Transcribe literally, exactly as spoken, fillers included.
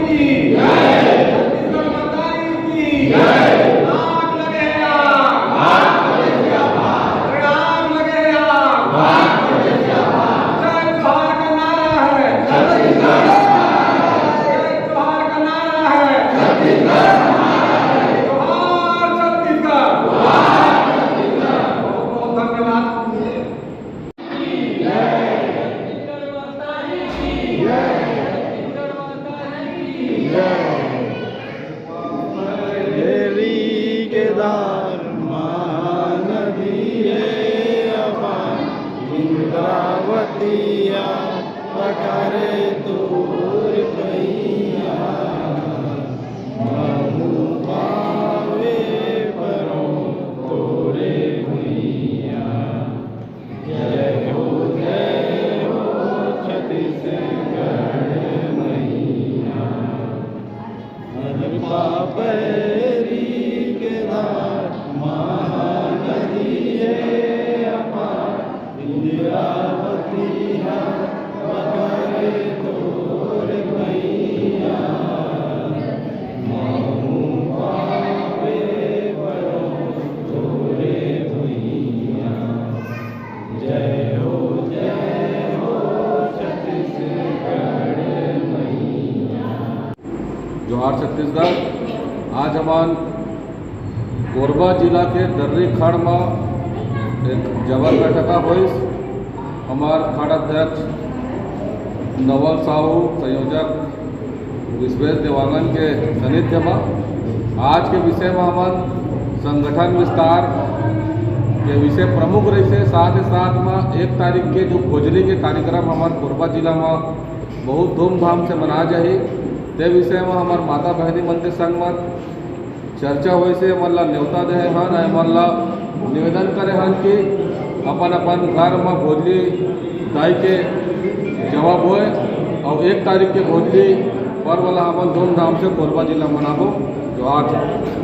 की जय। छत्तीसगढ़ माता की जय। आग लगे आग। आग लगे आग। आग लगे आग। जय जोहार का नारा है। जय जोहार का नारा है। जोहार छत्तीसगढ़। बहुत बहुत धन्यवाद। भेरी के धार महानदी हे अपार, इंद्रावतिया पखारे तोर पैया, महू पावे परो तोरे भुइया। जय हो, जय हो छत्तीसगढ़ मैया। अरे पापरी के धार महानदी हे अपार, इंद्रावती हा पखारे तोर पैया। महू पावे परो तोरे भुइया। जय हो, जय हो छत्तीसगढ़ मैया। जोहार छत्तीसगढ़। आज हमन कोरबा जिला के दर्री खड़ म एक जबर बैठका होइस। हमर खड़ अध्यक्ष नवल साहू, संयोजक विश्वेश देवांगन के सानिध्य म आज के विषय म हमन संगठन विस्तार के विषय प्रमुख रहिसे। साथ ही साथ म एक तारीख के जो भोजली के कार्यक्रम हमर कोरबा जिला म बहुत धूमधाम से मनाए जाही, ते विषय म हमर माता बहिनी मन के संग म चर्चा होइसे, हमन ला नेवता देहे हन, हमन ला निवेदन करे हन कि अपन अपन घर म भोजली दाई के जवा बोए, अउ एक तारीख के भोजली पर्व ला हमन धूमधाम से कोरबा जिला मनाबो। जोहार।